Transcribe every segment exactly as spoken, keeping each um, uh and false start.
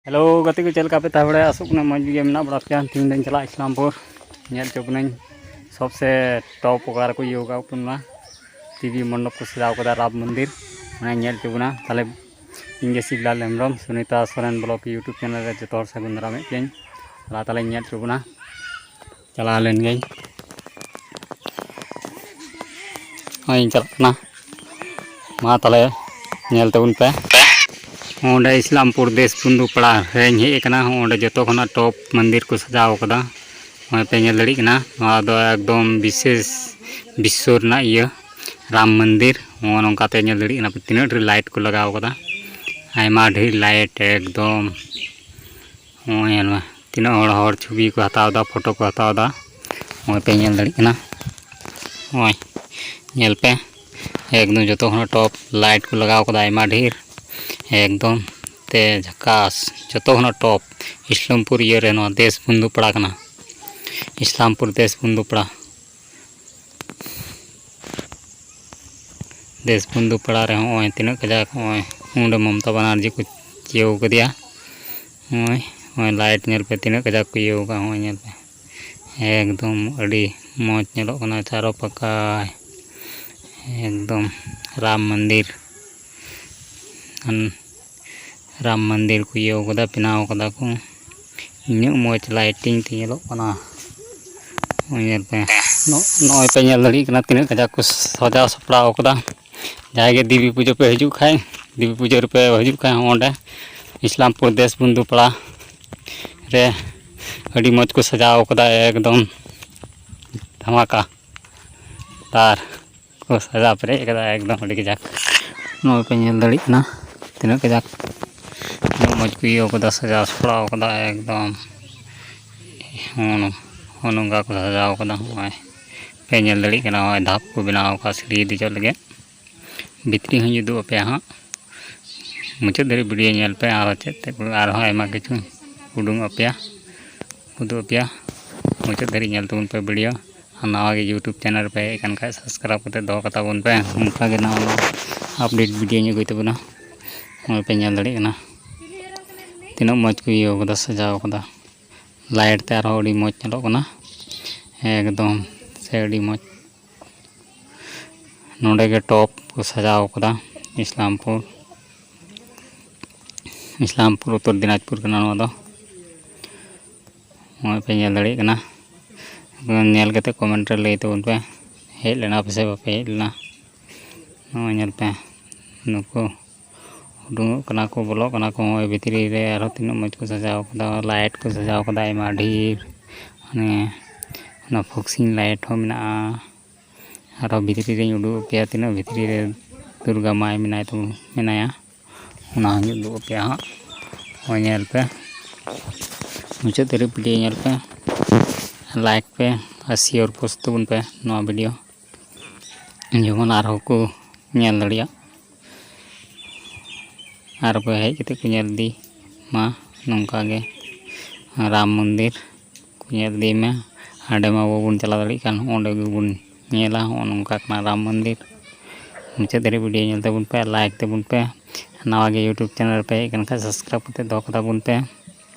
Hello ᱜᱟᱛᱮ ᱠᱚ, ᱪᱮᱫ ᱞᱮᱠᱟ ᱯᱮ ᱛᱟᱦᱮᱸ ᱵᱟᱲᱟᱭᱟ? ᱟᱥᱚᱜ ᱠᱟᱱᱟ ᱢᱚᱡᱽ ᱜᱮ ᱢᱮᱱᱟᱜ ᱵᱟᱲᱟ ᱯᱮᱭᱟ᱾ ᱛᱮᱦᱮᱧ ᱫᱚᱧ ᱪᱟᱞᱟᱜᱼᱟ ᱤᱥᱞᱟᱢᱯᱩᱨ, ᱧᱮᱞ ᱦᱚᱪᱚ ᱵᱚᱱᱟᱹᱧ ᱥᱚᱵᱥᱮ ᱴᱚᱯ ᱚᱠᱟ ᱨᱮᱠᱚ ᱤᱭᱟᱹ ᱟᱠᱟᱫ ᱵᱚᱱᱟ, ᱫᱮᱵᱤ ᱢᱚᱱᱰᱚᱯ ᱠᱚ ᱥᱟᱡᱟᱣ ᱠᱟᱫᱟ, ᱨᱟᱢ ᱢᱚᱱᱫᱤᱨ, ᱚᱱᱟᱧ ᱧᱮᱞ ᱦᱚᱪᱚ ᱵᱚᱱᱟ᱾ ᱛᱟᱦᱚᱞᱮ ᱤᱧ ᱜᱮ Siblal Hembram, Sunita Soren blog YouTube channel ᱨᱮ ᱡᱚᱛᱚ ᱦᱚᱲ ᱥᱟᱹᱜᱩᱱ ᱫᱟᱨᱟᱢᱮᱫ ᱯᱮᱭᱟᱹᱧ᱾ ᱛᱟᱦᱞᱮ ᱛᱟᱦᱞᱮᱧ ᱧᱮᱞ ᱦᱚᱪᱚ ᱵᱚᱱᱟ, ᱪᱟᱞᱟᱣ ᱞᱮᱱ ᱜᱮᱧ᱾ ᱱᱚᱜᱼᱚᱭ ᱤᱧ ᱪᱟᱞᱟᱜ ᱠᱟᱱᱟ, ᱢᱟ ᱛᱟᱦᱞᱮ ᱧᱮᱞ ᱛᱟᱵᱚᱱ ᱯᱮ᱾ ᱚᱸᱰᱮ ᱤᱥᱞᱟᱢᱯᱩᱨ ᱫᱮᱥ ᱵᱚᱱᱫᱷᱩ ᱯᱟᱲᱟ ᱨᱮᱧ ᱦᱮᱡ ᱟᱠᱟᱱᱟ᱾ ᱚᱸᱰᱮ ᱡᱚᱛᱚ ᱠᱷᱚᱱᱟᱜ ᱴᱚᱯ ᱢᱚᱱᱫᱤᱨ ᱠᱚ ᱥᱟᱡᱟᱣ ᱠᱟᱫᱟ, ᱱᱚᱜᱼᱚᱭ ᱯᱮ ᱧᱮᱞ ᱫᱟᱲᱮᱭᱟᱜ ᱠᱟᱱᱟ᱾ ᱱᱚᱣᱟ ᱫᱚ ᱮᱠᱫᱚᱢ ᱵᱤᱥᱮᱥ ᱵᱤᱥᱥᱚ ᱨᱮᱱᱟᱜ ᱤᱭᱟᱹ ᱨᱟᱢ ᱢᱚᱱᱫᱤᱨ᱾ ᱱᱚᱜᱼᱚ ᱱᱚᱝᱠᱟ ᱯᱮ ᱧᱮᱞ ᱫᱟᱲᱮᱭᱟᱜ ᱠᱟᱱᱟ ᱛᱤᱱᱟᱹᱜ ᱰᱷᱮᱨ ᱞᱟᱭᱤᱴ ᱠᱚ ᱞᱟᱜᱟᱣ ᱠᱟᱫᱟ, ᱟᱭᱢᱟ ᱰᱷᱮᱨ ᱞᱟᱭᱤᱴ ᱮᱠᱫᱚᱢ᱾ ᱱᱚᱜᱼᱚᱭ ᱧᱮᱞ ᱢᱮ, ᱛᱤᱱᱟᱹᱜ ᱦᱚᱲ, ᱦᱚᱲ ᱪᱷᱚᱵᱤ ᱠᱚ ᱦᱟᱛᱟᱣ ᱮᱫᱟ, ᱯᱷᱳᱴᱳ ᱠᱚ ᱦᱟᱛᱟᱣ ᱮᱫᱟ᱾ ᱱᱚᱜᱼᱚᱭ ᱯᱮ ᱧᱮᱞ ᱫᱟᱲᱮᱭᱟᱜ ᱠᱟᱱᱟ, ᱱᱚᱜᱼᱚᱭ ᱧᱮᱞ ᱯᱮ, ᱮᱠᱫᱚᱢ ᱡᱚᱛᱚ ᱠᱷᱚᱱᱟᱜ ᱴᱚᱯ ᱞᱟᱭᱤᱴ ᱠᱚ ᱞᱟᱜᱟᱣ ᱠᱟᱫᱟ ᱟᱭᱢᱟ ᱰᱷᱮᱨ, ᱮᱠᱫᱚᱢ ᱛᱮ ᱡᱷᱟᱠᱟᱥ, ᱡᱚᱛᱚ ᱠᱷᱚᱱᱟᱜ ᱴᱚᱯ᱾ ᱤᱥᱞᱟᱢᱯᱩᱨ ᱤᱭᱟᱹ ᱨᱮ ᱱᱚᱣᱟ ᱫᱮᱥ ᱵᱚᱱᱫᱷᱩ ᱯᱟᱲᱟ ᱠᱟᱱᱟ, ᱤᱥᱞᱟᱢᱯᱩᱨ ᱫᱮᱥ ᱵᱚᱱᱫᱷᱩ ᱯᱟᱲᱟ᱾ ᱫᱮᱥ ᱵᱚᱱᱫᱷᱩ ᱯᱟᱲᱟ ᱨᱮ ᱦᱚᱸᱜᱼᱚᱭ ᱛᱤᱱᱟᱹᱜ ᱠᱟᱡᱟᱠ, ᱦᱚᱸᱜᱼᱚᱭ ᱚᱸᱰᱮ ᱢᱚᱢᱚᱛᱟ ᱵᱟᱱᱟᱨᱡᱤ ᱠᱚ ᱪᱤᱭᱟᱹᱣ ᱠᱟᱫᱮᱭᱟ᱾ ᱦᱚᱸᱜᱼᱚᱭ, ᱦᱚᱸᱜᱼᱚᱭ ᱞᱟᱭᱤᱴ ᱧᱮᱞ ᱯᱮ ᱛᱤᱱᱟᱹᱜ ᱠᱟᱡᱟᱠ ᱠᱚ ᱤᱭᱟᱹᱣ ᱠᱟᱜᱼᱟ᱾ ᱦᱚᱸᱜᱼᱚᱭ ᱧᱮᱞ ᱯᱮ, ᱮᱠᱫᱚᱢ ᱟᱹᱰᱤ ᱢᱚᱡᱽ ᱧᱮᱞᱚᱜ ᱠᱟᱱᱟ ᱪᱟᱨᱚ ᱯᱟᱠᱟᱭ, ᱮᱠᱫᱚᱢ ᱨᱟᱢ ᱢᱚᱱᱫᱤᱨ᱾ ᱨᱟᱢ ᱢᱚᱱᱫᱤᱨ ᱠᱚ ᱤᱭᱟᱹᱣ ᱠᱟᱫᱟ, ᱵᱮᱱᱟᱣ ᱠᱟᱫᱟ ᱠᱚ᱾ ᱤᱱᱟᱹᱜ ᱢᱚᱡᱽ ᱞᱟᱭᱴᱤᱝ ᱛᱮ ᱧᱮᱞᱚᱜ ᱠᱟᱱᱟ᱾ ᱱᱚᱜᱼᱚᱭ ᱧᱮᱞ ᱯᱮ, ᱱᱚᱜᱼᱚᱭ ᱯᱮ ᱧᱮᱞ ᱫᱟᱲᱮᱭᱟᱜ ᱠᱟᱱᱟ ᱛᱤᱱᱟᱹᱜ ᱠᱟᱡᱟᱠ ᱠᱚ ᱥᱟᱡᱟᱣ ᱥᱟᱯᱲᱟᱣ ᱠᱟᱫᱟ᱾ ᱡᱟᱦᱟᱸᱭ ᱜᱮ ᱫᱮᱵᱤ ᱯᱩᱡᱟᱹ ᱯᱮ ᱦᱤᱡᱩᱜ ᱠᱷᱟᱡ, ᱫᱮᱵᱤ ᱯᱩᱡᱟᱹ ᱨᱮᱯᱮ ᱦᱤᱡᱩᱜ ᱠᱷᱟᱡ, ᱚᱸᱰᱮ ᱤᱥᱞᱟᱢᱯᱩᱨ ᱫᱮᱥ ᱵᱚᱱᱫᱷᱩ ᱯᱟᱲᱟ ᱨᱮ ᱟᱹᱰᱤ ᱢᱚᱡᱽ ᱠᱚ ᱥᱟᱡᱟᱣ ᱠᱟᱫᱟ, ᱮᱠᱫᱚᱢ ᱫᱷᱟᱢᱟᱠᱟ᱾ ᱟᱨ ᱠᱚ ᱥᱟᱡᱟᱣ ᱯᱮᱨᱮᱡ ᱠᱟᱫᱟ ᱮᱠᱫᱚᱢ ᱟᱹᱰᱤ ᱠᱟᱡᱟᱠ᱾ ᱱᱚᱜᱼᱚᱭ ᱯᱮ ᱧᱮᱞ ᱫᱟᱲᱮᱭᱟᱜ ᱠᱟᱱᱟ ᱛᱤᱱᱟᱹᱜ ᱠᱟᱡᱟᱠ, ᱛᱤᱱᱟᱹᱜ ᱢᱚᱡᱽ ᱠᱚ ᱤᱭᱟᱹᱣ ᱠᱟᱫᱟ, ᱥᱟᱡᱟᱣ ᱥᱟᱯᱲᱟᱣ ᱠᱟᱫᱟ ᱮᱠᱫᱚᱢ᱾ ᱦᱚᱸ ᱱᱚ-, ᱦᱚᱸ ᱱᱚᱝᱠᱟ ᱠᱚ ᱥᱟᱡᱟᱣ ᱠᱟᱫᱟ᱾ ᱱᱚᱜᱼᱚᱭ ᱯᱮ ᱧᱮᱞ ᱫᱟᱲᱮᱭᱟᱜ ᱠᱟᱱᱟ, ᱱᱚᱜᱼᱚᱭ ᱫᱷᱟᱯ ᱠᱚ ᱵᱮᱱᱟᱣ ᱠᱟᱫᱟ ᱥᱤᱲᱤ ᱫᱮᱡᱚᱜ ᱞᱟᱹᱜᱤᱫ᱾ ᱵᱷᱤᱛᱨᱤ ᱦᱚᱸᱧ ᱩᱫᱩᱜ ᱟᱯᱮᱭᱟ ᱦᱟᱸᱜ, ᱢᱩᱪᱟᱹᱫ ᱫᱷᱟᱹᱨᱤᱡ ᱵᱷᱤᱰᱤᱭᱳ ᱧᱮᱞ ᱯᱮ, ᱟᱨᱦᱚᱸ ᱪᱮᱫ ᱛᱮᱫ ᱠᱚ, ᱟᱨᱦᱚᱸ ᱟᱭᱢᱟ ᱠᱤᱪᱷᱩ ᱩᱰᱩᱝ ᱟᱯᱮᱭᱟ, ᱩᱫᱩᱜ ᱟᱯᱮᱭᱟ᱾ ᱢᱩᱪᱟᱹᱫ ᱫᱷᱟᱹᱨᱤᱡ ᱧᱮᱞ ᱛᱟᱵᱚᱱ ᱯᱮ ᱵᱷᱤᱰᱤᱭᱳ᱾ ᱟᱨ ᱱᱟᱣᱟ ᱜᱮ YouTube ᱪᱮᱱᱮᱞ ᱨᱮᱯᱮ ᱦᱮᱡ ᱟᱠᱟᱱ ᱠᱷᱟᱡ, ᱥᱟᱵᱥᱠᱨᱟᱭᱤᱵ ᱠᱟᱛᱮ ᱫᱚᱦᱚ ᱠᱟᱛᱟ ᱵᱚᱱ ᱯᱮ, ᱚᱱᱠᱟ ᱜᱮ ᱱᱟᱣᱟ ᱱᱟᱣᱟ ᱟᱯᱰᱮᱴ ᱵᱷᱤᱰᱤᱭᱳᱧ ᱟᱹᱜᱩᱭ ᱛᱟᱵᱚᱱᱟ᱾ ᱱᱚᱜᱼᱚᱭ ᱯᱮ ᱧᱮᱞ ᱫᱟᱲᱮᱭᱟᱜ ᱠᱟᱱᱟ, ᱛᱤᱱᱟᱹᱜ ᱢᱚᱡᱽ ᱠᱚ ᱤᱭᱟᱹᱣ ᱠᱟᱫᱟ, ᱥᱟᱡᱟᱣ ᱠᱟᱫᱟ᱾ ᱞᱟᱭᱤᱴ ᱛᱮ ᱟᱨᱦᱚᱸ ᱟᱹᱰᱤ ᱢᱚᱡᱽ ᱧᱮᱞᱚᱜ ᱠᱟᱱᱟ ᱮᱠᱫᱚᱢ, ᱥᱮ ᱟᱹᱰᱤ ᱢᱚᱡᱽ᱾ ᱱᱚᱰᱮ ᱜᱮ ᱴᱚᱯ ᱠᱚ ᱥᱟᱡᱟᱣ ᱠᱟᱫᱟ, ᱤᱥᱞᱟᱢᱯᱩᱨ, ᱤᱥᱞᱟᱢᱯᱩᱨ ᱩᱛᱛᱚᱨ ᱫᱤᱱᱟᱡᱽᱯᱩᱨ ᱠᱟᱱᱟ ᱱᱚᱣᱟ ᱫᱚ᱾ ᱱᱚᱜᱼᱚᱭ ᱯᱮ ᱧᱮᱞ ᱫᱟᱲᱮᱭᱟᱜ ᱠᱟᱱᱟ, ᱧᱮᱞ ᱠᱟᱛᱮ ᱠᱚᱢᱮᱱᱴ ᱨᱮ ᱞᱟᱹᱭ ᱛᱟᱵᱚᱱ ᱯᱮ, ᱦᱮᱡ ᱞᱮᱱᱟ ᱯᱮ ᱥᱮ ᱵᱟᱯᱮ ᱦᱮᱡ ᱞᱮᱱᱟ᱾ ᱱᱚᱜᱼᱚᱭ ᱧᱮᱞ ᱯᱮ, ᱱᱩᱠᱩ ᱩᱰᱩᱝᱚᱜ ᱠᱟᱱᱟ ᱠᱚ, ᱵᱚᱞᱚᱜ ᱠᱟᱱᱟ ᱠᱚ᱾ ᱱᱚᱜᱼᱚᱭ ᱵᱷᱤᱛᱨᱤ ᱨᱮ ᱟᱨᱦᱚᱸ ᱛᱤᱱᱟᱹᱜ ᱢᱚᱡᱽ ᱠᱚ ᱥᱟᱡᱟᱣ ᱠᱟᱫᱟ, ᱞᱟᱭᱤᱴ ᱠᱚ ᱥᱟᱡᱟᱣ ᱠᱟᱫᱟ ᱟᱭᱢᱟ ᱰᱷᱮᱨ, ᱢᱟᱱᱮ ᱚᱱᱟ ᱯᱷᱚᱠᱥᱤᱝ ᱞᱟᱭᱤᱴ ᱦᱚᱸ ᱢᱮᱱᱟᱜᱼᱟ᱾ ᱟᱨᱦᱚᱸ ᱵᱷᱤᱛᱨᱤ ᱨᱮᱧ ᱩᱰᱩᱠ ᱟᱯᱮᱭᱟ, ᱛᱤᱱᱟᱹᱜ ᱵᱷᱤᱛᱨᱤ ᱨᱮ ᱫᱩᱨᱜᱟ ᱢᱟᱭ ᱢᱮᱱᱟᱭ ᱛᱟᱵᱚᱱ, ᱢᱮᱱᱟᱭᱟ, ᱚᱱᱟ ᱦᱚᱸᱧ ᱩᱫᱩᱜ ᱟᱯᱮᱭᱟ ᱦᱟᱸᱜ᱾ ᱱᱚᱜᱼᱚᱭ ᱧᱮᱞ ᱯᱮ, ᱢᱩᱪᱟᱹᱫ ᱫᱷᱟᱹᱨᱤᱡ ᱵᱷᱤᱰᱤᱭᱳ ᱧᱮᱞ ᱯᱮ, ᱞᱟᱭᱤᱠ ᱯᱮ ᱟᱨ ᱥᱮᱭᱟᱨ ᱯᱳᱥᱴ ᱛᱟᱵᱚᱱ ᱯᱮ ᱱᱚᱣᱟ ᱵᱷᱤᱰᱤᱭᱳ, ᱡᱮᱢᱚᱱ ᱟᱨᱦᱚᱸ ᱠᱚ ᱧᱮᱞ ᱫᱟᱲᱮᱭᱟᱜ᱾ ᱟᱨ ᱯᱮ ᱦᱮᱡ ᱠᱟᱛᱮ ᱠᱚ ᱧᱮᱞ ᱤᱫᱤ ᱢᱟ ᱱᱚᱝᱠᱟ ᱜᱮ ᱨᱟᱢ ᱢᱚᱱᱫᱤᱨ ᱠᱚ ᱧᱮᱞ ᱤᱫᱤ ᱢᱟ᱾ ᱦᱟᱸᱰᱮ ᱢᱟ ᱵᱟᱵᱚᱱ ᱪᱟᱞᱟᱣ ᱫᱟᱲᱮᱭᱟᱜ ᱠᱟᱱ, ᱚᱸᱰᱮ ᱜᱮᱵᱚᱱ ᱧᱮᱞᱟ᱾ ᱦᱚᱸᱜᱼᱚ ᱱᱚᱝᱠᱟ ᱠᱟᱱᱟ ᱨᱟᱢ ᱢᱚᱱᱫᱤᱨ᱾ ᱢᱩᱪᱟᱹᱫ ᱫᱷᱟᱹᱨᱤᱡ ᱵᱷᱤᱰᱤᱭᱳ ᱧᱮᱞ ᱛᱟᱵᱚᱱ ᱯᱮ, ᱞᱟᱭᱤᱠ ᱛᱟᱵᱚᱱ ᱯᱮ᱾ ᱱᱟᱣᱟ ᱜᱮ ᱭᱩᱴᱩᱵᱽ ᱪᱮᱱᱮᱞ ᱨᱮᱯᱮ ᱦᱮᱡ ᱟᱠᱟᱱ ᱠᱷᱟᱱ ᱥᱟᱵᱥᱠᱨᱟᱭᱤᱵ ᱠᱟᱛᱮ ᱫᱚᱦᱚ ᱠᱟᱛᱟ ᱵᱚᱱ ᱯᱮ᱾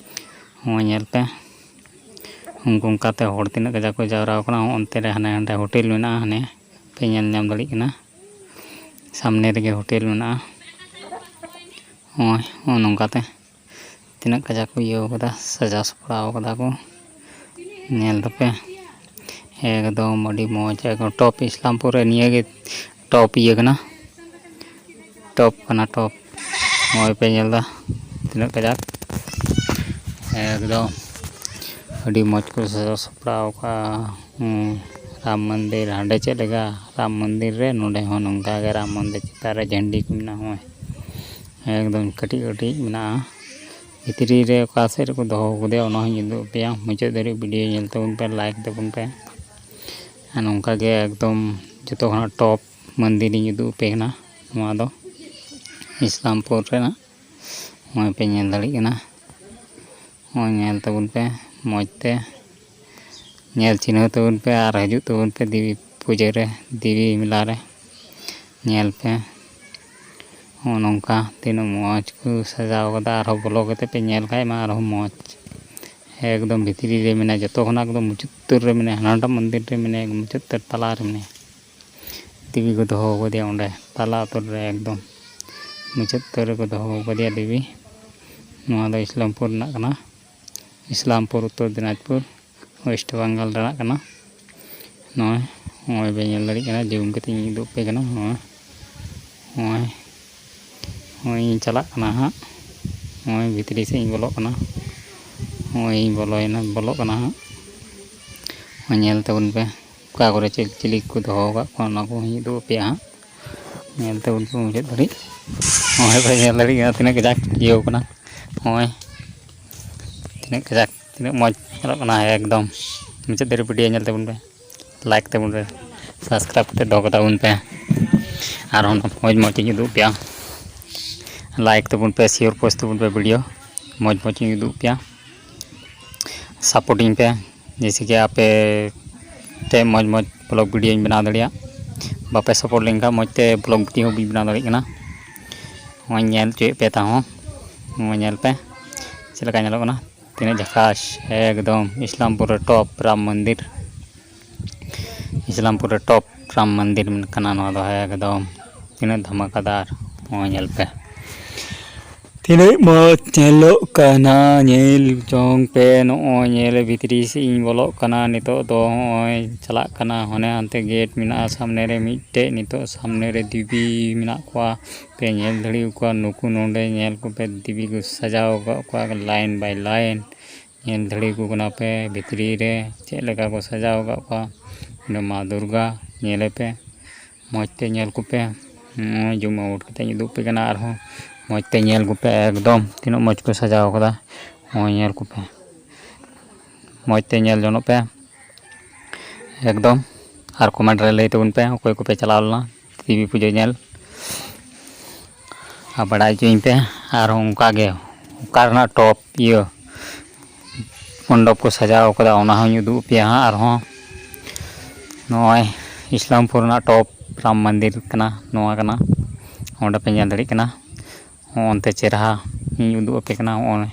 ᱦᱚᱸᱜᱼᱚᱭ ᱧᱮᱞ ᱯᱮ, ᱩᱱᱠᱩ ᱚᱱᱠᱟᱛᱮ ᱦᱚᱲ ᱛᱤᱱᱟᱹᱜ ᱠᱟᱡᱟᱠ ᱠᱚ ᱡᱟᱣᱨᱟ ᱟᱠᱟᱱᱟ᱾ ᱚᱱᱛᱮ ᱨᱮ ᱦᱟᱱᱮ ᱦᱟᱸᱰᱮ ᱦᱳᱴᱮᱞ ᱢᱮᱱᱟᱜᱼᱟ, ᱦᱟᱱᱮ ᱯᱮ ᱧᱮᱞ ᱧᱟᱢ ᱫᱟᱲᱮᱭᱟᱜ ᱠᱟᱱᱟ, ᱥᱟᱢᱱᱮ ᱨᱮᱜᱮ ᱦᱳᱴᱮᱞ ᱢᱮᱱᱟᱜᱼᱟ᱾ ᱱᱚᱜᱼᱚᱭ ᱱᱚᱜᱼᱚ ᱱᱚᱝᱠᱟᱛᱮ ᱛᱤᱱᱟᱹᱜ ᱠᱟᱡᱟᱠ ᱠᱚ ᱤᱭᱟᱹᱣ ᱠᱟᱫᱟ, ᱥᱟᱡᱟᱣ ᱥᱟᱯᱲᱟᱣ ᱠᱟᱫᱟ ᱠᱚ᱾ ᱧᱮᱞ ᱫᱟᱯᱮ ᱮᱠᱫᱚᱢ ᱟᱹᱰᱤ ᱢᱚᱡᱽ, ᱮᱠᱫᱚᱢ ᱴᱚᱯ ᱤᱥᱞᱟᱢᱯᱩᱨ ᱨᱮ ᱱᱤᱭᱟᱹ ᱜᱮ ᱴᱚᱯ ᱤᱭᱟᱹ ᱠᱟᱱᱟ, ᱴᱚᱯ ᱠᱟᱱᱟ ᱴᱚᱯ᱾ ᱱᱚᱜᱼᱚᱭ ᱯᱮ ᱧᱮᱞ ᱫᱟ ᱛᱤᱱᱟᱹᱜ ᱠᱟᱡᱟᱠ, ᱮᱠᱫᱚᱢ ᱟᱹᱰᱤ ᱢᱚᱡᱽ ᱠᱚ ᱥᱟᱡᱟᱣ ᱥᱟᱯᱲᱟᱣ ᱠᱟᱜᱼᱟ᱾ ᱦᱩᱸ, ᱨᱟᱢ ᱢᱚᱱᱫᱤᱨ ᱦᱟᱸᱰᱮ ᱪᱮᱫ ᱞᱮᱠᱟ ᱨᱟᱢ ᱢᱚᱱᱫᱤᱨ ᱨᱮ, ᱱᱚᱰᱮ ᱦᱚᱸ ᱱᱚᱝᱠᱟ ᱜᱮ ᱨᱟᱢ ᱢᱚᱱᱫᱤᱨ ᱪᱮᱛᱟᱱ ᱨᱮ ᱡᱷᱟᱹᱱᱰᱤ ᱠᱚ ᱢᱮᱱᱟᱜᱼᱟ᱾ ᱱᱚᱜᱼᱚᱭ ᱮᱠᱫᱚᱢ ᱠᱟᱹᱴᱤᱡ ᱠᱟᱹᱴᱤᱡ ᱢᱮᱱᱟᱜᱼᱟ᱾ ᱵᱷᱤᱛᱨᱤ ᱨᱮ ᱚᱠᱟ ᱥᱮᱫ ᱨᱮᱠᱚ ᱫᱚᱦᱚ ᱠᱟᱫᱮᱭᱟ, ᱚᱱᱟ ᱦᱚᱸᱧ ᱩᱫᱩᱜ ᱟᱯᱮᱭᱟ᱾ ᱢᱩᱪᱟᱹᱫ ᱫᱷᱟᱹᱨᱤᱡ ᱵᱷᱤᱰᱤᱭᱳ ᱧᱮᱞ ᱛᱟᱵᱚᱱ ᱯᱮ, ᱞᱟᱭᱤᱠ ᱛᱟᱵᱚᱱ ᱯᱮ᱾ ᱟᱨ ᱱᱚᱝᱠᱟ ᱜᱮ ᱮᱠᱫᱚᱢ ᱡᱚᱛᱚ ᱠᱷᱚᱱᱟᱜ ᱴᱚᱯ ᱢᱚᱱᱫᱤᱨ ᱤᱧ ᱩᱫᱩᱜ ᱟᱯᱮ ᱠᱟᱱᱟ᱾ ᱱᱚᱣᱟ ᱫᱚ ᱤᱥᱞᱟᱢᱯᱩᱨ ᱨᱮᱱᱟᱜ, ᱱᱚᱜᱼᱚᱭ ᱯᱮ ᱧᱮᱞ ᱫᱟᱲᱮᱭᱟᱜ ᱠᱟᱱᱟ᱾ ᱱᱚᱜᱼᱚᱭ ᱧᱮᱞ ᱛᱟᱵᱚᱱ ᱯᱮ ᱢᱚᱡᱽ ᱛᱮ, ᱧᱮᱞ ᱪᱤᱱᱦᱟᱹᱣ ᱛᱟᱵᱚᱱ ᱯᱮ ᱟᱨ ᱦᱤᱡᱩᱜ ᱛᱟᱵᱚᱱ ᱯᱮ ᱫᱮᱵᱤ ᱯᱩᱡᱟᱹ ᱨᱮ, ᱫᱮᱵᱤ ᱢᱮᱞᱟ ᱨᱮ᱾ ᱧᱮᱞ ᱯᱮ, ᱱᱚᱜᱼᱚ ᱱᱚᱝᱠᱟ ᱛᱤᱱᱟᱹᱜ ᱢᱚᱡᱽ ᱠᱚ ᱥᱟᱡᱟᱣ ᱠᱟᱫᱟ᱾ ᱟᱨᱦᱚᱸ ᱵᱚᱞᱚ ᱠᱟᱛᱮ ᱯᱮ ᱧᱮᱞ ᱠᱷᱟᱡ ᱢᱟ ᱟᱨᱦᱚᱸ ᱢᱚᱡᱽ᱾ ᱮᱠᱫᱚᱢ ᱵᱷᱤᱛᱨᱤ ᱨᱮ ᱢᱮᱱᱟᱭᱟ, ᱡᱚᱛᱚ ᱠᱷᱚᱱᱟᱜ ᱮᱠᱫᱚᱢ ᱢᱩᱪᱟᱹᱫ ᱩᱛᱟᱹᱨ ᱨᱮ ᱢᱮᱱᱟᱭᱟ, ᱦᱟᱱᱟᱴᱟᱜ ᱢᱚᱱᱫᱤᱨ ᱨᱮ ᱢᱮᱱᱟᱭᱟ, ᱢᱩᱪᱟᱹᱫ ᱩᱛᱟᱹᱨ ᱛᱟᱞᱟ ᱨᱮ ᱢᱮᱱᱟᱭᱟ᱾ ᱫᱮᱵᱤ ᱠᱚ ᱫᱚᱦᱚ ᱟᱠᱟᱫᱮᱭᱟ ᱚᱸᱰᱮ ᱛᱟᱞᱟ ᱩᱛᱟᱹᱨ ᱨᱮ, ᱮᱠᱫᱚᱢ ᱢᱩᱪᱟᱹᱫ ᱩᱛᱟᱹᱨ ᱨᱮᱠᱚ ᱫᱚᱦᱚ ᱟᱠᱟᱫᱮᱭᱟ ᱫᱮᱵᱤ᱾ ᱱᱚᱣᱟ ᱫᱚ ᱤᱥᱞᱟᱢᱯᱩᱨ ᱨᱮᱱᱟᱜ ᱠᱟᱱᱟ, ᱤᱥᱞᱟᱢᱯᱩᱨ, ᱩᱛᱛᱚᱨ ᱫᱤᱱᱟᱡᱽᱯᱩᱨ, ᱳᱭᱮᱥᱴ ᱵᱮᱝᱜᱚᱞ ᱨᱮᱱᱟᱜ ᱠᱟᱱᱟ᱾ ᱱᱚᱜᱼᱚᱭ, ᱱᱚᱜᱼᱚᱭ ᱵᱮᱱ ᱧᱮᱞ ᱫᱟᱲᱮᱭᱟᱜ ᱠᱟᱱᱟ, ᱡᱩᱢ ᱠᱟᱛᱮ ᱤᱧ ᱩᱫᱩᱜ ᱟᱯᱮ ᱠᱟᱱᱟ᱾ ᱱᱚᱜᱼᱚᱭ, ᱱᱚᱜᱼᱚᱭ, ᱱᱚᱜᱼᱚᱭ ᱤᱧ ᱪᱟᱞᱟᱜ ᱠᱟᱱᱟ ᱦᱟᱸᱜ᱾ ᱱᱚᱜᱼᱚᱭ ᱵᱷᱤᱛᱨᱤ ᱥᱮᱫ ᱤᱧ ᱵᱚᱞᱚᱜ ᱠᱟᱱᱟ᱾ ᱱᱚᱜᱼᱚᱭ ᱤᱧ ᱵᱚᱞᱚᱭᱮᱱᱟ, ᱵᱚᱞᱚᱜ ᱠᱟᱱᱟ ᱦᱟᱸᱜ᱾ ᱱᱚᱜᱼᱚᱭ ᱧᱮᱞ ᱛᱟᱵᱚᱱ ᱯᱮ, ᱚᱠᱟ ᱠᱚᱨᱮ ᱪᱤᱞᱤ ᱪᱤᱞᱤ ᱠᱚ ᱫᱚᱦᱚ ᱟᱠᱟᱫ ᱠᱚᱣᱟ, ᱚᱱᱟ ᱠᱚᱦᱚᱸᱧ ᱩᱫᱩᱜ ᱟᱯᱮᱭᱟ ᱦᱟᱸᱜ᱾ ᱧᱮᱞ ᱛᱟᱵᱚᱱ ᱯᱮ ᱢᱩᱪᱟᱹᱫ ᱫᱷᱟᱹᱨᱤᱡ᱾ ᱱᱚᱜᱼᱚᱭ ᱯᱮ ᱧᱮᱞ ᱫᱟᱲᱮᱭᱟᱜ ᱠᱟᱱᱟ ᱛᱤᱱᱟᱹᱜ ᱠᱟᱡᱟᱠ ᱤᱭᱟᱹᱣ ᱠᱟᱱᱟ᱾ ᱱᱚᱜᱼᱚᱭ ᱛᱤᱱᱟᱹᱜ ᱠᱟᱡᱟᱠ, ᱛᱤᱱᱟᱹᱜ ᱢᱚᱡᱽ ᱧᱮᱞᱚᱜ ᱠᱟᱱᱟ ᱮᱠᱫᱚᱢ᱾ ᱢᱩᱪᱟᱹᱫ ᱫᱷᱟᱹᱨᱤᱡ ᱵᱷᱤᱰᱤᱭᱳ ᱧᱮᱞ ᱛᱟᱵᱚᱱ ᱯᱮ, ᱞᱟᱭᱤᱠ ᱛᱟᱵᱚᱱ ᱯᱮ, ᱥᱟᱵᱥᱠᱨᱟᱭᱤᱵ ᱠᱟᱛᱮ ᱫᱚᱦᱚ ᱠᱟᱛᱟ ᱵᱚᱱ ᱯᱮ᱾ ᱟᱨᱦᱚᱸ ᱢᱚᱡᱽ ᱢᱚᱡᱽ ᱤᱧ ᱩᱫᱩᱜ ᱟᱯᱮᱭᱟ᱾ ᱞᱟᱭᱤᱠ ᱛᱟᱵᱚᱱ ᱯᱮ, ᱥᱮᱭᱟᱨ ᱯᱳᱥᱴ ᱛᱟᱵᱚᱱ ᱯᱮ ᱵᱷᱤᱰᱤᱭᱳ, ᱢᱚᱡᱽ ᱢᱚᱡᱽ ᱤᱧ ᱩᱫᱩᱜ ᱟᱯᱮᱭᱟ᱾ ᱥᱟᱯᱳᱨᱴᱤᱧ ᱯᱮ, ᱡᱮᱭᱥᱮ ᱠᱤ ᱟᱯᱮ ᱴᱷᱮᱱ ᱢᱚᱡᱽ ᱢᱚᱡᱽ ᱵᱞᱚᱜ ᱵᱷᱤᱰᱤᱭᱳᱧ ᱵᱮᱱᱟᱣ ᱫᱟᱲᱮᱭᱟᱜ᱾ ᱵᱟᱯᱮ ᱥᱟᱯᱳᱨᱴ ᱞᱮᱱᱠᱷᱟᱱ ᱢᱚᱡᱽ ᱛᱮ ᱵᱞᱚᱜ ᱵᱷᱤᱰᱤᱭᱳ ᱦᱚᱸ ᱵᱟᱹᱧ ᱵᱮᱱᱟᱣ ᱫᱟᱲᱮᱭᱟᱜ ᱠᱟᱱᱟ᱾ ᱱᱚᱜᱼᱚᱭ ᱧᱮᱞ ᱦᱚᱪᱚᱭᱮᱫ ᱯᱮ ᱛᱟᱦᱚᱸ, ᱱᱚᱜᱼᱚᱭ ᱧᱮᱞ ᱯᱮ ᱪᱮᱫ ᱞᱮᱠᱟ ᱧᱮᱞᱚᱜ ᱠᱟᱱᱟ, ᱛᱤᱱᱟᱹᱜ ᱡᱷᱟᱠᱟᱥ ᱮᱠᱫᱚᱢ᱾ ᱤᱥᱞᱟᱢᱯᱩᱨ ᱨᱮ ᱴᱚᱯ ᱨᱟᱢ ᱢᱚᱱᱫᱤᱨ, ᱤᱥᱞᱟᱢᱯᱩᱨ ᱨᱮ ᱴᱚᱯ ᱨᱟᱢ ᱢᱚᱱᱫᱤᱨ ᱠᱟᱱᱟ ᱱᱚᱣᱟ ᱫᱚ ᱮᱠᱫᱚᱢ᱾ ᱛᱤᱱᱟᱹᱜ ᱫᱷᱟᱢᱟᱠᱟᱫᱟᱨ, ᱱᱚᱜᱼᱚᱭ ᱧᱮᱞ ᱯᱮ ᱛᱤᱱᱟᱹᱜ ᱢᱚᱡᱽ ᱧᱮᱞᱚᱜ ᱠᱟᱱᱟ᱾ ᱧᱮᱞ ᱡᱚᱝ ᱯᱮ, ᱱᱚᱜᱼᱚᱭ ᱧᱮᱞ ᱵᱷᱤᱛᱨᱤ ᱥᱮᱫ ᱤᱧ ᱵᱚᱞᱚᱜ ᱠᱟᱱᱟ ᱱᱤᱛᱚᱜ ᱫᱚ᱾ ᱱᱚᱜᱼᱚᱭ ᱪᱟᱞᱟᱜ ᱠᱟᱱᱟ, ᱦᱟᱱᱮ ᱦᱟᱱᱛᱮ ᱜᱮᱴ ᱢᱮᱱᱟᱜᱼᱟ ᱥᱟᱢᱱᱮ ᱨᱮ ᱢᱤᱫᱴᱮᱡ᱾ ᱱᱤᱛᱚᱜ ᱥᱟᱢᱱᱮ ᱨᱮ ᱫᱮᱵᱤ ᱢᱮᱱᱟᱜ ᱠᱚᱣᱟ, ᱯᱮ ᱧᱮᱞ ᱫᱟᱲᱮ ᱟᱠᱚᱣᱟ᱾ ᱱᱩᱠᱩ ᱱᱚᱰᱮ ᱧᱮᱞ ᱠᱚᱯᱮ, ᱫᱮᱵᱤ ᱠᱚ ᱥᱟᱡᱟᱣ ᱟᱠᱟᱫ ᱠᱚᱣᱟ ᱞᱟᱭᱤᱱ ᱵᱟᱭ ᱞᱟᱭᱤᱱ᱾ ᱧᱮᱞ ᱫᱟᱲᱮ ᱟᱠᱚ ᱠᱟᱱᱟ ᱯᱮ ᱵᱷᱤᱛᱨᱤ ᱨᱮ ᱪᱮᱫ ᱞᱮᱠᱟ ᱠᱚ ᱥᱟᱡᱟᱣ ᱟᱠᱟᱫ ᱠᱚᱣᱟ᱾ ᱚᱸᱰᱮ ᱢᱟ ᱫᱩᱨᱜᱟ ᱧᱮᱞᱮ ᱯᱮ, ᱢᱚᱡᱽ ᱛᱮ ᱧᱮᱞ ᱠᱚᱯᱮ᱾ ᱱᱚᱜᱼᱚᱭ ᱡᱩᱢ ᱟᱣᱩᱴ ᱠᱟᱛᱮ ᱤᱧ ᱩᱫᱩᱜ ᱟᱯᱮ ᱠᱟᱱᱟ ᱟᱨᱦᱚᱸ᱾ ᱢᱚᱡᱽ ᱛᱮ ᱧᱮᱞ ᱠᱚᱯᱮ, ᱮᱠᱫᱚᱢ ᱛᱤᱱᱟᱹᱜ ᱢᱚᱡᱽ ᱠᱚ ᱥᱟᱡᱟᱣ ᱠᱟᱫᱟ᱾ ᱱᱚᱜᱼᱚᱭ ᱧᱮᱞ ᱠᱚᱯᱮ, ᱢᱚᱡᱽ ᱛᱮ ᱧᱮᱞ ᱡᱚᱱᱚᱜ ᱯᱮ ᱮᱠᱫᱚᱢ᱾ ᱟᱨ ᱠᱚᱢᱮᱱᱴ ᱨᱮ ᱞᱟᱹᱭ ᱛᱟᱵᱚᱱ ᱯᱮ ᱚᱠᱚᱭ ᱠᱚᱯᱮ ᱪᱟᱞᱟᱣ ᱞᱮᱱᱟ ᱫᱮᱵᱤ ᱯᱩᱡᱟᱹ ᱧᱮᱞ, ᱟᱨ ᱵᱟᱲᱟᱭ ᱦᱚᱪᱚᱧ ᱯᱮ᱾ ᱟᱨ ᱚᱱᱠᱟ ᱜᱮ ᱚᱠᱟ ᱨᱮᱱᱟᱜ ᱴᱚᱯ ᱤᱭᱟᱹ ᱢᱚᱱᱰᱚᱯ ᱠᱚ ᱥᱟᱡᱟᱣ ᱠᱟᱫᱟ, ᱚᱱᱟ ᱦᱚᱸᱧ ᱩᱫᱩᱜ ᱟᱯᱮᱭᱟ ᱦᱟᱸᱜ᱾ ᱟᱨᱦᱚᱸ ᱱᱚᱜᱼᱚᱭ ᱤᱥᱞᱟᱢᱯᱩᱨ ᱨᱮᱱᱟᱜ ᱴᱚᱯ ᱨᱟᱢ ᱢᱚᱱᱫᱤᱨ ᱠᱟᱱᱟ, ᱱᱚᱣᱟ ᱠᱟᱱᱟ᱾ ᱚᱸᱰᱮ ᱯᱮ ᱧᱮᱞ ᱫᱟᱲᱮᱭᱟᱜ ᱠᱟᱱᱟ᱾ ᱦᱚᱸᱜᱼᱚᱱᱛᱮ ᱪᱮᱨᱦᱟ ᱤᱧ ᱩᱫᱩᱜ ᱟᱯᱮ ᱠᱟᱱᱟ, ᱦᱚᱸᱜᱼᱚᱭ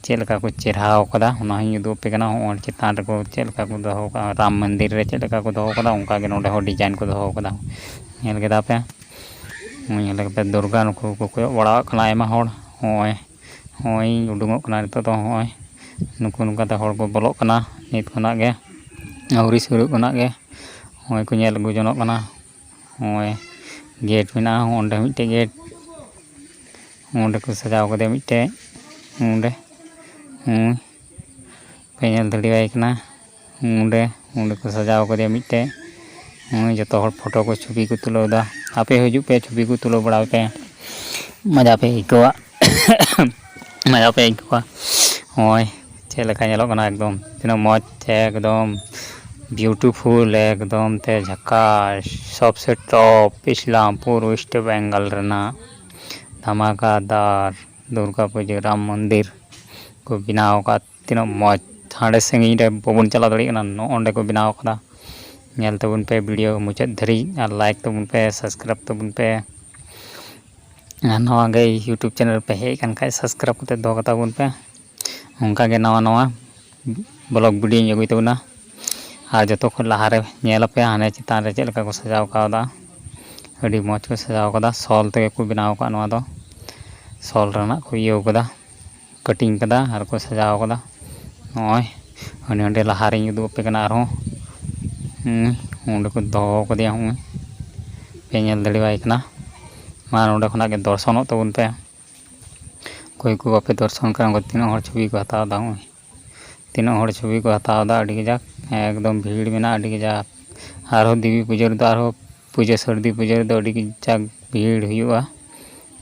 ᱪᱮᱫ ᱞᱮᱠᱟ ᱠᱚ ᱪᱮᱨᱦᱟᱣ ᱠᱟᱫᱟ, ᱚᱱᱟ ᱦᱚᱸᱧ ᱩᱫᱩᱜ ᱟᱯᱮ ᱠᱟᱱᱟ᱾ ᱦᱚᱸᱜᱼᱚᱭ ᱪᱮᱛᱟᱱ ᱨᱮᱠᱚ ᱪᱮᱫ ᱞᱮᱠᱟ ᱠᱚ ᱫᱚᱦᱚ ᱠᱟᱜᱼᱟ, ᱨᱟᱢ ᱢᱚᱱᱫᱤᱨ ᱨᱮ ᱪᱮᱫ ᱞᱮᱠᱟ ᱠᱚ ᱫᱚᱦᱚ ᱠᱟᱫᱟ, ᱚᱱᱠᱟ ᱜᱮ ᱱᱚᱰᱮ ᱦᱚᱸ ᱰᱤᱡᱟᱭᱤᱱ ᱠᱚ ᱫᱚᱦᱚ ᱠᱟᱫᱟ᱾ ᱧᱮᱞ ᱠᱮᱫᱟ ᱯᱮ? ᱦᱚᱸᱜᱼᱚᱭ ᱧᱮᱞ ᱠᱟᱛᱮ ᱫᱩᱨᱜᱟ ᱱᱩᱠᱩ ᱠᱚ ᱠᱚᱭᱚᱜ ᱵᱟᱲᱟᱣᱟᱜ ᱠᱟᱱᱟ ᱟᱭᱢᱟ ᱦᱚᱲ᱾ ᱦᱚᱸᱜᱼᱚᱭ, ᱦᱚᱸᱜᱼᱚᱭ ᱤᱧ ᱩᱰᱩᱝᱚᱜ ᱠᱟᱱᱟ ᱱᱤᱛᱚᱜ ᱫᱚ᱾ ᱦᱚᱸᱜᱼᱚᱭ ᱱᱩᱠᱩ ᱱᱚᱝᱠᱟᱛᱮ ᱦᱚᱲ ᱠᱚ ᱵᱚᱞᱚᱜ ᱠᱟᱱᱟ ᱱᱤᱛ ᱠᱷᱚᱱᱟᱜ ᱜᱮ, ᱟᱹᱣᱨᱤ ᱥᱩᱨᱩᱜ ᱠᱷᱚᱱᱟᱜ ᱜᱮ᱾ ᱦᱚᱸᱜᱼᱚᱭ ᱠᱚ ᱧᱮᱞ ᱟᱹᱜᱩ ᱡᱚᱱᱚᱜ ᱠᱟᱱᱟ᱾ ᱦᱚᱸᱜᱼᱚᱭ ᱜᱮᱴ ᱢᱮᱱᱟᱜᱼᱟ, ᱚᱸᱰᱮ ᱢᱤᱫᱴᱮᱡ ᱜᱮᱴ, ᱚᱸᱰᱮ ᱠᱚ ᱥᱟᱡᱟᱣ ᱠᱟᱫᱮᱭᱟ ᱢᱤᱫᱴᱮᱡ, ᱚᱸᱰᱮ, ᱦᱚᱸᱜᱼᱚᱭ ᱯᱮ ᱧᱮᱞ ᱫᱟᱲᱮᱣᱟᱭ ᱠᱟᱱᱟ᱾ ᱚᱸᱰᱮ, ᱚᱸᱰᱮ ᱠᱚ ᱥᱟᱡᱟᱣ ᱠᱟᱫᱮᱭᱟ ᱢᱤᱫᱴᱮᱡ᱾ ᱱᱚᱜᱼᱚᱭ ᱡᱚᱛᱚ ᱦᱚᱲ ᱯᱷᱳᱴᱳ ᱠᱚ, ᱪᱷᱚᱵᱤ ᱠᱚ ᱛᱩᱞᱟᱹᱣ ᱮᱫᱟ᱾ ᱟᱯᱮ ᱦᱤᱡᱩᱜ ᱯᱮ, ᱪᱷᱚᱵᱤ ᱠᱚ ᱛᱩᱞᱟᱹᱣ ᱵᱟᱲᱟᱭ ᱯᱮ, ᱢᱚᱡᱟ ᱯᱮ ᱟᱹᱭᱠᱟᱹᱣᱟ᱾ ᱢᱚᱡᱟ ᱯᱮ ᱟᱹᱭᱠᱟᱹᱣᱟ᱾ ᱱᱚᱜᱼᱚᱭ ᱪᱮᱫ ᱞᱮᱠᱟ ᱧᱮᱞᱚᱜ ᱠᱟᱱᱟ, ᱮᱠᱫᱚᱢ ᱛᱤᱱᱟᱹᱜ ᱢᱚᱡᱽ, ᱮᱠᱫᱚᱢ beautiful, ᱮᱠᱫᱚᱢ ᱛᱮ ᱡᱷᱟᱠᱟᱥ, ᱥᱚᱵᱥᱮ top ᱤᱥᱞᱟᱢᱯᱩᱨ, West Bengal ᱨᱮᱱᱟᱜ ᱫᱷᱟᱢᱟᱠᱟᱫᱟᱨ ᱫᱩᱨᱜᱟ ᱯᱩᱡᱟᱹ ᱨᱟᱢ ᱢᱚᱱᱫᱤᱨ ᱠᱚ ᱵᱮᱱᱟᱣ ᱟᱠᱟᱫ᱾ ᱛᱤᱱᱟᱹᱜ ᱢᱚᱡᱽ, ᱦᱟᱸᱰᱮ ᱥᱟᱺᱜᱤᱧ ᱨᱮ ᱵᱟᱵᱚᱱ ᱪᱟᱞᱟᱣ ᱫᱟᱲᱮᱭᱟᱜ ᱠᱟᱱᱟ, ᱱᱚᱜᱼᱚ ᱱᱚᱸᱰᱮ ᱠᱚ ᱵᱮᱱᱟᱣ ᱟᱠᱟᱫᱟ᱾ ᱧᱮᱞ ᱛᱟᱵᱚᱱ ᱯᱮ video ᱢᱩᱪᱟᱹᱫ ᱫᱷᱟᱹᱨᱤᱡ, ᱟᱨ like ᱛᱟᱵᱚᱱ ᱯᱮ, subscribe ᱛᱟᱵᱚᱱ ᱯᱮ᱾ ᱟᱨ ᱱᱚᱣᱟ ᱜᱮ YouTube channel ᱯᱮ ᱦᱮᱡ ᱟᱠᱟᱱ ᱠᱷᱟᱡ, subscribe ᱠᱟᱛᱮ ᱫᱚᱦᱚ ᱠᱟᱛᱟ ᱵᱚᱱ ᱯᱮ᱾ ᱚᱱᱠᱟ ᱜᱮ ᱱᱟᱣᱟ ᱱᱟᱣᱟ vlog videoᱧ ᱟᱹᱜᱩᱭ ᱛᱟᱵᱚᱱᱟ᱾ ᱟᱨ ᱡᱚᱛᱚ ᱠᱷᱚᱱ ᱞᱟᱦᱟ ᱨᱮ ᱧᱮᱞ ᱟᱯᱮ ᱦᱟᱱᱮ ᱪᱮᱛᱟᱱ ᱨᱮ ᱪᱮᱫ ᱞᱮᱠᱟ ᱠᱚ ᱥᱟᱡᱟᱣ ᱠᱟᱣᱫᱟ, ᱟᱹᱰᱤ ᱢᱚᱡᱽ ᱠᱚ ᱥᱟᱡᱟᱣ ᱠᱟᱫᱟ᱾ ᱥᱚᱞ ᱛᱮᱜᱮ ᱠᱚ ᱵᱮᱱᱟᱣ ᱟᱠᱟᱫ ᱱᱚᱣᱟ ᱫᱚ, ᱥᱚᱞ ᱨᱮᱱᱟᱜ ᱠᱚ ᱤᱭᱟᱹᱣ ᱠᱟᱫᱟ, cutting ᱠᱟᱫᱟ ᱟᱨ ᱠᱚ ᱥᱟᱡᱟᱣ ᱠᱟᱫᱟ᱾ ᱱᱚᱜᱼᱚᱭ ᱦᱟᱸᱰᱮ ᱦᱟᱸᱰᱮ ᱞᱟᱦᱟ ᱨᱤᱧ ᱩᱫᱩᱜ ᱟᱯᱮ ᱠᱟᱱᱟ ᱟᱨᱦᱚᱸ᱾ ᱦᱩᱸ, ᱚᱸᱰᱮ ᱠᱚ ᱫᱚᱦᱚ ᱠᱟᱫᱮᱭᱟ, ᱦᱚᱸᱜᱼᱚᱭ ᱯᱮ ᱧᱮᱞ ᱫᱟᱲᱮᱣᱟᱭ ᱠᱟᱱᱟ᱾ ᱢᱟ ᱱᱚᱸᱰᱮ ᱠᱷᱚᱱᱟᱜ ᱜᱮ ᱫᱚᱨᱥᱚᱱᱚᱜ ᱛᱟᱵᱚᱱ ᱯᱮ᱾ ᱚᱠᱚᱭ ᱠᱚ ᱵᱟᱯᱮ ᱫᱚᱨᱥᱚᱱ ᱠᱟᱱᱟ, ᱩᱱᱠᱩ ᱛᱤᱱᱟᱹᱜ ᱦᱚᱲ ᱪᱷᱚᱵᱤ ᱠᱚ ᱦᱟᱛᱟᱣ ᱮᱫᱟ, ᱦᱚᱸᱜᱼᱚᱭ ᱛᱤᱱᱟᱹᱜ ᱦᱚᱲ ᱪᱷᱚᱵᱤ ᱠᱚ ᱦᱟᱛᱟᱣ ᱮᱫᱟ, ᱟᱹᱰᱤ ᱠᱟᱡᱟᱠ ᱮᱠᱫᱚᱢ ᱵᱷᱤᱲ ᱢᱮᱱᱟᱜᱼᱟ, ᱟᱹᱰᱤ ᱠᱟᱡᱟᱠ᱾ ᱟᱨᱦᱚᱸ ᱫᱮᱵᱤ ᱯᱩᱡᱟᱹ ᱨᱮᱫᱚ, ᱟᱨᱦᱚᱸ ᱯᱩᱡᱟᱹ ᱥᱟᱹᱨᱫᱤ ᱯᱩᱡᱟᱹ ᱨᱮᱫᱚ ᱟᱹᱰᱤ ᱠᱟᱡᱟᱠ ᱵᱷᱤᱲ ᱦᱩᱭᱩᱜᱼᱟ᱾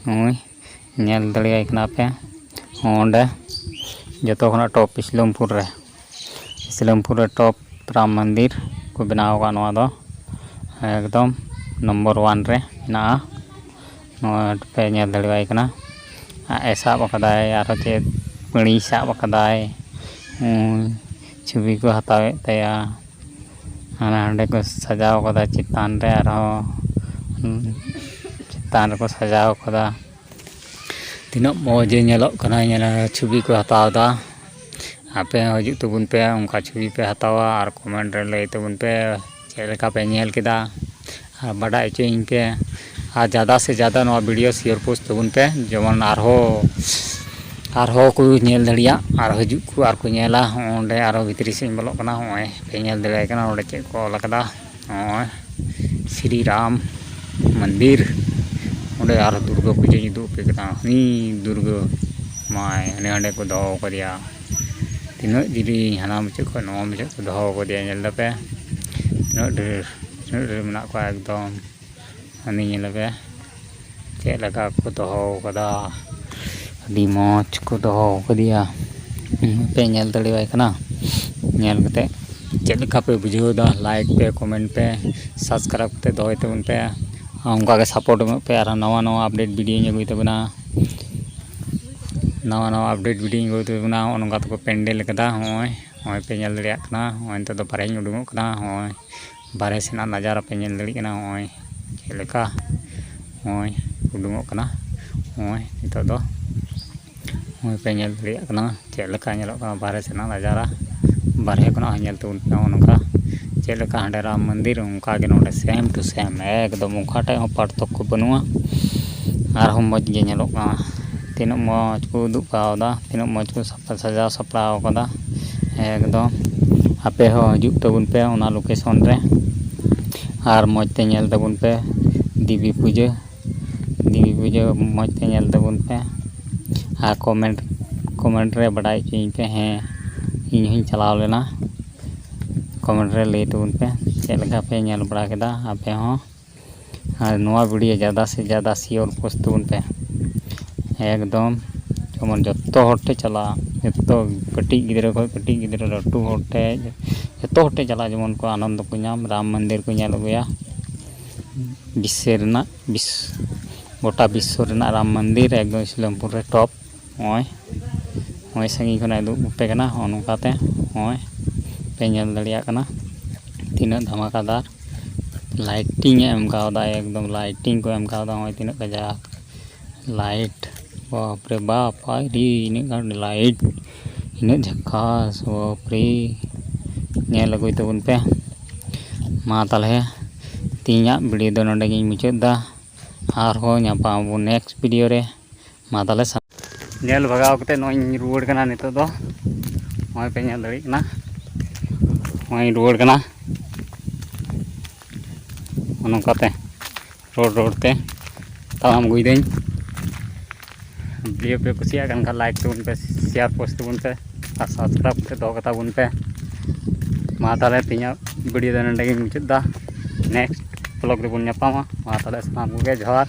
ᱱᱚᱜᱼᱚᱭ ᱧᱮᱞ ᱫᱟᱲᱮᱭᱟᱭ ᱠᱟᱱᱟ ᱯᱮ, ᱚᱸᱰᱮ ᱡᱚᱛᱚ ᱠᱷᱚᱱᱟᱜ top ᱤᱥᱞᱟᱢᱯᱩᱨ ᱨᱮ, ᱤᱥᱞᱟᱢᱯᱩᱨ ᱨᱮ top ᱨᱟᱢ ᱢᱚᱱᱫᱤᱨ ᱠᱚ ᱵᱮᱱᱟᱣ ᱟᱠᱟᱫ᱾ ᱱᱚᱣᱟ ᱫᱚ ᱮᱠᱫᱚᱢ number one ᱨᱮ ᱢᱮᱱᱟᱜᱼᱟ᱾ ᱱᱚᱣᱟ ᱯᱮ ᱧᱮᱞ ᱫᱟᱲᱮᱣᱟᱭ ᱠᱟᱱᱟ, ᱟᱜ ᱮ ᱥᱟᱵ ᱟᱠᱟᱫᱟᱭ, ᱟᱨᱦᱚᱸ ᱪᱮᱫ ᱯᱟᱹᱲᱤ ᱥᱟᱵ ᱟᱠᱟᱫᱟᱭ, ᱩᱸ, ᱪᱷᱚᱵᱤ ᱠᱚ ᱦᱟᱛᱟᱣᱮᱫ ᱛᱟᱭᱟ᱾ ᱦᱟᱱᱟ ᱦᱟᱸᱰᱮ ᱠᱚ ᱥᱟᱡᱟᱣ ᱠᱟᱫᱟ ᱪᱮᱛᱟᱱ ᱨᱮ ᱟᱨᱦᱚᱸ, ᱩᱸ, ᱪᱮᱛᱟᱱ ᱨᱮᱠᱚ ᱥᱟᱡᱟᱣ ᱠᱟᱫᱟ᱾ ᱛᱤᱱᱟᱹᱜ ᱢᱚᱡᱽ ᱧᱮᱞᱚᱜ ᱠᱟᱱᱟ, ᱧᱮᱞ ᱪᱷᱚᱵᱤ ᱠᱚ ᱦᱟᱛᱟᱣ ᱮᱫᱟ᱾ ᱟᱯᱮ ᱦᱚᱸ ᱦᱤᱡᱩᱜ ᱛᱟᱵᱚᱱ ᱯᱮ, ᱚᱱᱠᱟ ᱪᱷᱚᱵᱤ ᱯᱮ ᱦᱟᱛᱟᱣᱟ ᱟᱨ ᱠᱚᱢᱮᱱᱴ ᱨᱮ ᱞᱟᱹᱭ ᱛᱟᱵᱚᱱ ᱯᱮ ᱪᱮᱫ ᱞᱮᱠᱟ ᱯᱮ ᱧᱮᱞ ᱠᱮᱫᱟ, ᱟᱨ ᱵᱟᱰᱟᱭ ᱦᱚᱪᱚᱭᱤᱧ ᱯᱮ᱾ ᱟᱨ ᱡᱟᱫᱟ ᱥᱮ ᱡᱟᱫᱟ ᱱᱚᱣᱟ ᱵᱷᱤᱰᱤᱭᱳ ᱥᱮᱭᱟᱨ ᱯᱳᱥᱴ ᱛᱟᱵᱚᱱ ᱯᱮ, ᱡᱮᱢᱚᱱ ᱟᱨᱦᱚᱸ ᱟᱨᱦᱚᱸ ᱠᱚ ᱧᱮᱞ ᱫᱟᱲᱮᱭᱟᱜ, ᱟᱨ ᱦᱤᱡᱩᱜ ᱠᱚ ᱟᱨ ᱠᱚ ᱧᱮᱞᱟ᱾ ᱚᱸᱰᱮ ᱟᱨᱦᱚᱸ ᱵᱷᱤᱛᱨᱤ ᱥᱮᱫ ᱤᱧ ᱵᱚᱞᱚᱜ ᱠᱟᱱᱟ᱾ ᱦᱚᱸᱜᱼᱚᱭ ᱯᱮ ᱧᱮᱞ ᱫᱟᱲᱮᱭᱟᱜ ᱠᱟᱱᱟ ᱚᱸᱰᱮ ᱪᱮᱫ ᱠᱚ ᱚᱞ ᱟᱠᱟᱫᱟ᱾ ᱱᱚᱜᱼᱚᱭ ᱥᱨᱤ ᱨᱟᱢ ᱢᱚᱱᱫᱤᱨ, ᱚᱸᱰᱮ ᱟᱨ ᱫᱩᱨᱜᱟᱹ ᱯᱩᱡᱟᱹᱧ ᱩᱫᱩᱜ ᱟᱯᱮ ᱠᱟᱱᱟ᱾ ᱦᱟᱹᱱᱤ ᱫᱩᱨᱜᱟᱹ ᱢᱟᱭ ᱦᱟᱸᱰᱮ ᱦᱟᱸᱰᱮ ᱠᱚ ᱫᱚᱦᱚ ᱠᱟᱫᱮᱭᱟ, ᱛᱤᱱᱟᱹᱜ ᱡᱤᱞᱤᱧ ᱦᱟᱱᱟ ᱢᱩᱪᱟᱹᱫ ᱠᱷᱚᱱ ᱱᱚᱣᱟ ᱢᱩᱪᱟᱹᱫ ᱠᱚ ᱫᱚᱦᱚ ᱠᱟᱫᱮᱭᱟ᱾ ᱧᱮᱞ ᱫᱟᱯᱮ ᱛᱤᱱᱟᱹᱜ ᱰᱷᱮᱨ, ᱛᱤᱱᱟᱹᱜ ᱰᱷᱮᱨ ᱢᱮᱱᱟᱜ ᱠᱚᱣᱟ ᱮᱠᱫᱚᱢ᱾ ᱦᱟᱹᱱᱤ ᱧᱮᱞ ᱯᱮ ᱪᱮᱫ ᱞᱮᱠᱟ ᱠᱚ ᱫᱚᱦᱚ ᱠᱟᱫᱟ, ᱟᱹᱰᱤ ᱢᱚᱡᱽ ᱠᱚ ᱫᱚᱦᱚ ᱠᱟᱫᱮᱭᱟ᱾ ᱯᱮ ᱧᱮᱞ ᱫᱟᱲᱮᱣᱟᱭ ᱠᱟᱱᱟ᱾ ᱧᱮᱞ ᱠᱟᱛᱮ ᱪᱮᱫ ᱞᱮᱠᱟ ᱯᱮ ᱵᱩᱡᱷᱟᱹᱣ ᱮᱫᱟ? ᱞᱟᱭᱤᱠ ᱯᱮ, ᱠᱚᱢᱮᱱᱴ ᱯᱮ, ᱥᱟᱵᱥᱠᱨᱟᱭᱤᱵ ᱠᱟᱛᱮ ᱫᱚᱦᱚᱭ ᱛᱟᱵᱚᱱ ᱯᱮ᱾ ᱚᱱᱠᱟ ᱜᱮ ᱥᱟᱯᱳᱨᱴ ᱮᱢᱚᱜ ᱯᱮ᱾ ᱟᱨ ᱱᱟᱣᱟ ᱱᱟᱣᱟ ᱟᱯᱰᱮᱴ ᱵᱷᱤᱰᱤᱭᱳᱧ ᱟᱹᱜᱩᱭ ᱛᱟᱵᱚᱱᱟ᱾ ᱱᱟᱣᱟ ᱱᱟᱣᱟ ᱟᱯᱰᱮᱴ ᱵᱷᱤᱰᱤᱭᱳᱧ ᱟᱹᱜᱩᱭ ᱛᱟᱵᱚᱱᱟ᱾ ᱱᱚᱜᱼᱚ ᱱᱚᱝᱠᱟ ᱛᱮᱠᱚ ᱯᱮᱱᱰᱮᱞ ᱠᱟᱫᱟ᱾ ᱦᱚᱸᱜᱼᱚᱭ, ᱦᱚᱸᱜᱼᱚᱭ ᱯᱮ ᱧᱮᱞ ᱫᱟᱲᱮᱭᱟᱜ ᱠᱟᱱᱟ᱾ ᱦᱚᱸᱜᱼᱚᱭ ᱱᱤᱛᱚᱜ ᱫᱚ ᱵᱟᱨᱦᱮᱧ ᱩᱰᱩᱝᱚᱜ ᱠᱟᱱᱟ᱾ ᱦᱚᱸᱜᱼᱚᱭ ᱵᱟᱨᱦᱮ ᱥᱮᱱᱟᱜ ᱱᱟᱡᱟᱨᱟ ᱯᱮ ᱧᱮᱞ ᱫᱟᱲᱮᱭᱟᱜ ᱠᱟᱱᱟ᱾ ᱦᱚᱸᱜᱼᱚᱭ ᱪᱮᱫ ᱞᱮᱠᱟ ᱦᱚᱸᱜᱼᱚᱭ ᱩᱰᱩᱝᱚᱜ ᱠᱟᱱᱟ᱾ ᱦᱚᱸᱜᱼᱚᱭ ᱱᱤᱛᱚᱜ ᱫᱚ ᱦᱚᱸᱜᱼᱚᱭ ᱯᱮ ᱧᱮᱞ ᱫᱟᱲᱮᱭᱟᱜ ᱠᱟᱱᱟ ᱪᱮᱫ ᱞᱮᱠᱟ ᱧᱮᱞᱚᱜ ᱠᱟᱱᱟ ᱵᱟᱨᱦᱮ ᱥᱮᱱᱟᱜ ᱱᱟᱡᱟᱨᱟ᱾ ᱵᱟᱨᱦᱮ ᱠᱷᱚᱱᱟᱜ ᱦᱚᱸ ᱧᱮᱞ ᱛᱟᱵᱚᱱ ᱯᱮ ᱱᱚᱜᱼᱚ ᱱᱚᱝᱠᱟ᱾ ᱪᱮᱫ ᱞᱮᱠᱟ ᱦᱟᱸᱰᱮ ᱨᱟᱢ ᱢᱚᱱᱫᱤᱨ, ᱚᱱᱠᱟ ᱜᱮ ᱱᱚᱰᱮ ᱥᱮᱢ ᱴᱩ ᱥᱮᱢ, ᱮᱠᱫᱚᱢ ᱚᱠᱟᱴᱷᱮᱡ ᱦᱚᱸ ᱯᱟᱨᱛᱷᱚᱠᱠᱚ ᱵᱟᱹᱱᱩᱜᱼᱟ᱾ ᱟᱨᱦᱚᱸ ᱢᱚᱡᱽ ᱜᱮ ᱧᱮᱞᱚᱜ ᱠᱟᱱᱟ᱾ ᱛᱤᱱᱟᱹᱜ ᱢᱚᱡᱽ ᱠᱚ ᱩᱫᱩᱜ ᱠᱟᱣᱫᱟ, ᱛᱤᱱᱟᱹᱜ ᱢᱚᱡᱽ ᱠᱚ ᱥᱟᱯ-, ᱥᱟᱡᱟᱣ ᱥᱟᱯᱲᱟᱣ ᱠᱟᱫᱟ᱾ ᱮᱠᱫᱚᱢ ᱟᱯᱮ ᱦᱚᱸ ᱦᱤᱡᱩᱜ ᱛᱟᱵᱚᱱ ᱯᱮ ᱚᱱᱟ ᱞᱳᱠᱮᱥᱚᱱ ᱨᱮ, ᱟᱨ ᱢᱚᱡᱽ ᱛᱮ ᱧᱮᱞ ᱛᱟᱵᱚᱱ ᱯᱮ ᱫᱮᱵᱤ ᱯᱩᱡᱟᱹ᱾ ᱫᱮᱵᱤ ᱯᱩᱡᱟᱹ ᱢᱚᱡᱽ ᱛᱮ ᱧᱮᱞ ᱛᱟᱵᱚᱱ ᱯᱮ, ᱟᱨ ᱠᱚᱢᱮᱱᱴ, ᱠᱚᱢᱮᱱᱴ ᱨᱮ ᱵᱟᱰᱟᱭ ᱦᱚᱪᱚᱧ ᱯᱮ᱾ ᱦᱮᱸ, ᱤᱧ ᱦᱚᱸᱧ ᱪᱟᱞᱟᱣ ᱞᱮᱱᱟ᱾ ᱠᱚᱢᱮᱱᱴ ᱨᱮ ᱞᱟᱹᱭ ᱛᱟᱵᱚᱱ ᱯᱮ ᱪᱮᱫ ᱞᱮᱠᱟ ᱯᱮ ᱧᱮᱞ ᱵᱟᱲᱟ ᱠᱮᱫᱟ ᱟᱯᱮ ᱦᱚᱸ᱾ ᱟᱨ ᱱᱚᱣᱟ ᱵᱷᱤᱰᱤᱭᱳ ᱡᱟᱫᱟ ᱥᱮ ᱡᱟᱫᱟ ᱥᱮᱭᱟᱨ ᱯᱳᱥᱴ ᱛᱟᱵᱚᱱ ᱯᱮ᱾ ᱮᱠᱫᱚᱢ ᱡᱮᱢᱚᱱ ᱡᱚᱛᱚ ᱦᱚᱲ ᱴᱷᱮᱱ ᱪᱟᱞᱟᱜᱼᱟ, ᱡᱚᱛᱚ ᱠᱟᱹᱴᱤᱡ ᱜᱤᱫᱽᱨᱟᱹ ᱠᱷᱚᱱ ᱠᱟᱹᱴᱤᱡ ᱜᱤᱫᱽᱨᱟᱹ, ᱞᱟᱹᱴᱩ ᱦᱚᱲ ᱴᱷᱮᱱ, ᱡᱚᱛᱚ ᱦᱚᱲ ᱴᱷᱮᱱ ᱪᱟᱞᱟᱜᱼᱟ, ᱡᱮᱢᱚᱱ ᱠᱚ ᱟᱱᱚᱱᱫᱚ ᱠᱚ ᱧᱟᱢ, ᱨᱟᱢ ᱢᱚᱱᱫᱤᱨ ᱠᱚ ᱧᱮᱞ ᱟᱹᱜᱩᱭᱟ᱾ ᱵᱤᱥᱥᱮ ᱨᱮᱱᱟᱜ, ᱵᱤᱥ-, ᱜᱚᱴᱟ ᱵᱤᱥᱥᱚ ᱨᱮᱱᱟᱜ ᱨᱟᱢ ᱢᱚᱱᱫᱤᱨ ᱮᱠᱫᱚᱢ ᱤᱥᱞᱟᱢᱯᱩᱨ ᱨᱮ ᱴᱚᱯ᱾ ᱱᱚᱜᱼᱚᱭ, ᱱᱚᱜᱼᱚᱭ ᱥᱟᱺᱜᱤᱧ ᱠᱷᱚᱱᱟᱜ ᱩᱫᱩᱜ ᱟᱯᱮ ᱠᱟᱱᱟ᱾ ᱦᱚᱸᱜᱼᱚ ᱱᱚᱝᱠᱟᱛᱮ ᱱᱚᱜᱼᱚᱭ ᱯᱮ ᱧᱮᱞ ᱫᱟᱲᱮᱭᱟᱜ ᱠᱟᱱᱟ ᱛᱤᱱᱟᱹᱜ ᱫᱷᱟᱢᱟᱠᱟᱫᱟᱨ ᱞᱟᱭᱴᱤᱝ ᱮ ᱮᱢ ᱠᱟᱣᱫᱟ, ᱮᱠᱫᱚᱢ ᱞᱟᱭᱴᱤᱝ ᱠᱚ ᱮᱢ ᱠᱟᱣᱫᱟ᱾ ᱱᱚᱜᱼᱚᱭ ᱛᱤᱱᱟᱹᱜ ᱠᱟᱡᱟᱠ ᱞᱟᱭᱤᱴ, ᱵᱟᱯ ᱨᱮ ᱵᱟᱯ, ᱟᱭ ᱨᱮ ᱤᱱᱟᱹᱜ ᱜᱟᱱ ᱞᱟᱭᱤᱴ, ᱤᱱᱟᱹᱜ ᱡᱷᱟᱠᱟᱥ, ᱵᱟᱯ ᱨᱮ᱾ ᱧᱮᱞ ᱟᱹᱜᱩᱭ ᱛᱟᱵᱚᱱ ᱯᱮ᱾ ᱢᱟ ᱛᱟᱦᱚᱞᱮ ᱛᱮᱦᱮᱧᱟᱜ ᱵᱷᱤᱰᱤᱭᱳ ᱫᱚ ᱱᱚᱰᱮ ᱜᱤᱧ ᱢᱩᱪᱟᱹᱫ ᱮᱫᱟ᱾ ᱟᱨᱦᱚᱸ ᱧᱟᱯᱟᱢ ᱟᱵᱚᱱ ᱱᱮᱠᱥᱴ ᱵᱷᱤᱰᱤᱭᱳ ᱨᱮ᱾ ᱢᱟ ᱛᱟᱦᱚᱞᱮ ᱥᱟ-, ᱧᱮᱞ ᱵᱷᱟᱜᱟᱣ ᱠᱟᱛᱮ ᱱᱚᱜᱼᱚᱭ ᱤᱧ ᱨᱩᱣᱟᱹᱲ ᱠᱟᱱᱟ ᱱᱤᱛᱚᱜ ᱫᱚ᱾ ᱱᱚᱜᱼᱚᱭ ᱯᱮ ᱧᱮᱞ ᱫᱟᱲᱮᱭᱟᱜ ᱠᱟᱱᱟ, ᱱᱚᱜᱼᱚᱭ ᱤᱧ ᱨᱩᱣᱟᱹᱲ ᱠᱟᱱᱟ᱾ ᱱᱚᱜᱼᱚ ᱱᱚᱝᱠᱟᱛᱮ ᱨᱳᱰ ᱨᱳᱰ ᱛᱮ ᱛᱟᱲᱟᱢ ᱟᱹᱜᱩᱭᱮᱫᱟᱹᱧ᱾ ᱵᱷᱤᱰᱤᱭᱳ ᱯᱮ ᱠᱩᱥᱤᱭᱟᱜ ᱠᱟᱱ ᱠᱷᱟᱱ ᱞᱟᱭᱤᱠ ᱛᱟᱵᱚᱱ ᱯᱮ, ᱥᱮᱭᱟᱨ ᱯᱳᱥᱴ ᱛᱟᱵᱚᱱ ᱯᱮ ᱟᱨ ᱥᱟᱵᱥᱠᱨᱟᱭᱤᱵ ᱠᱟᱛᱮ ᱫᱚᱦᱚ ᱠᱟᱛᱟ ᱵᱚᱱ ᱯᱮ᱾ ᱢᱟ ᱛᱟᱦᱚᱞᱮ ᱛᱮᱦᱮᱧᱟᱜ ᱵᱷᱤᱰᱤᱭᱳ ᱫᱚ ᱱᱚᱰᱮ ᱜᱤᱧ ᱢᱩᱪᱟᱹᱫ ᱮᱫᱟ᱾ ᱱᱮᱠᱥᱴ ᱵᱞᱚᱜ ᱨᱮᱵᱚᱱ ᱧᱟᱯᱟᱢᱟ᱾ ᱢᱟ ᱛᱟᱦᱚᱞᱮ ᱥᱟᱱᱟᱢ ᱠᱚᱜᱮ ᱡᱚᱦᱟᱨ᱾